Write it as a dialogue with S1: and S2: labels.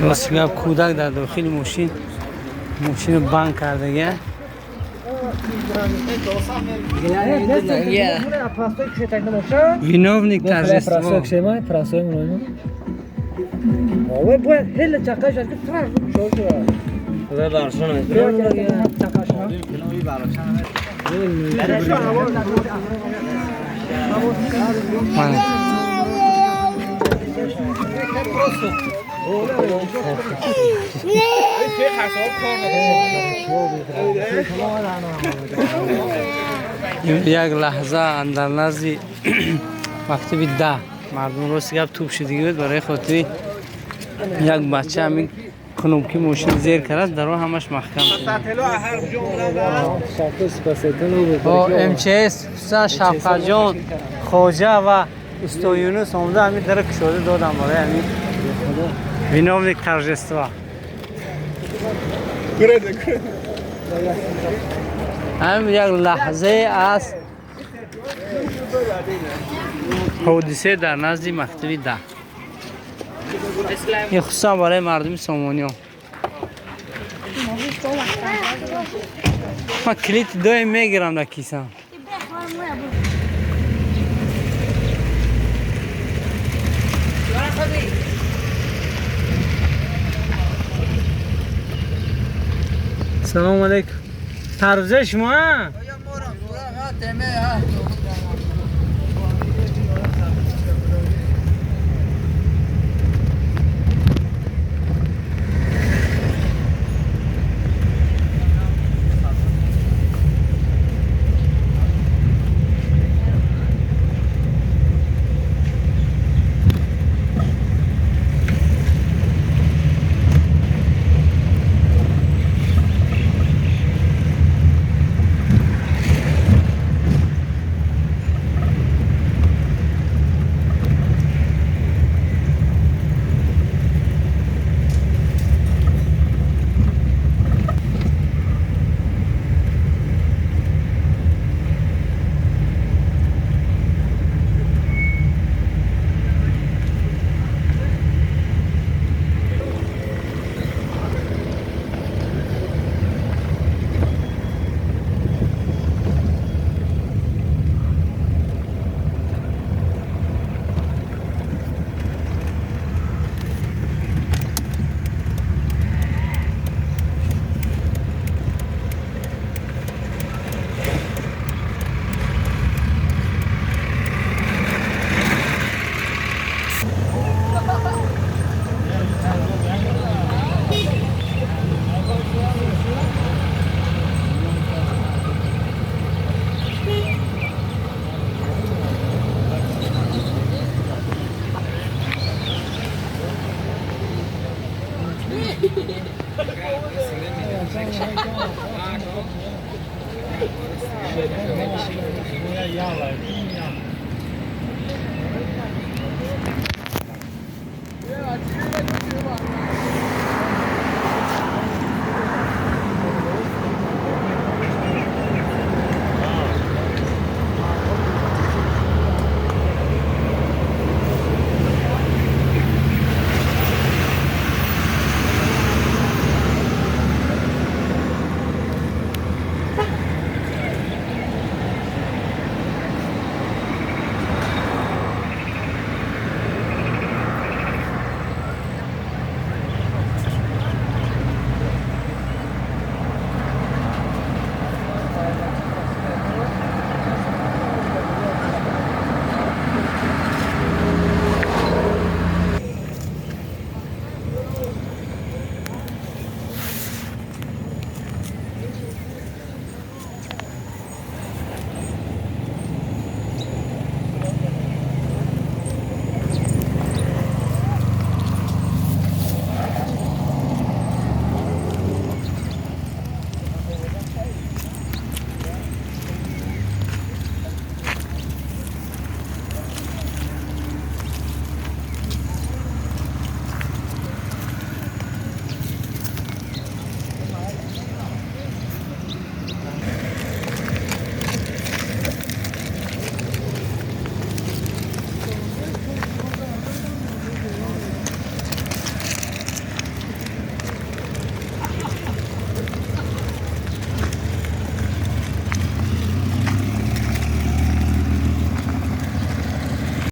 S1: Ростгап, кӯдак дар дохили мошин мошино банд кардага. Виновник торжества. Як лаҳза дар назди мактаби 10 мардум рост гап туп шудагӣ буд барои хотири як бача ҳамин кнопки мошин зер кард, даро ҳамаш маҳкам шуд. МЧС хусусан Шафқатҷон Хоҷа ва усто Юнус омада ҳамин дара кушода додам барои ҳамин виновник торжества. Ҳам як лаҳзае аз ҳодисе дар назди мактаби 10. Ин хусусан барои мардуми сомониё. Ман килити доим мегирам дар кисам. Салом алейкум. Тарбузе шумо?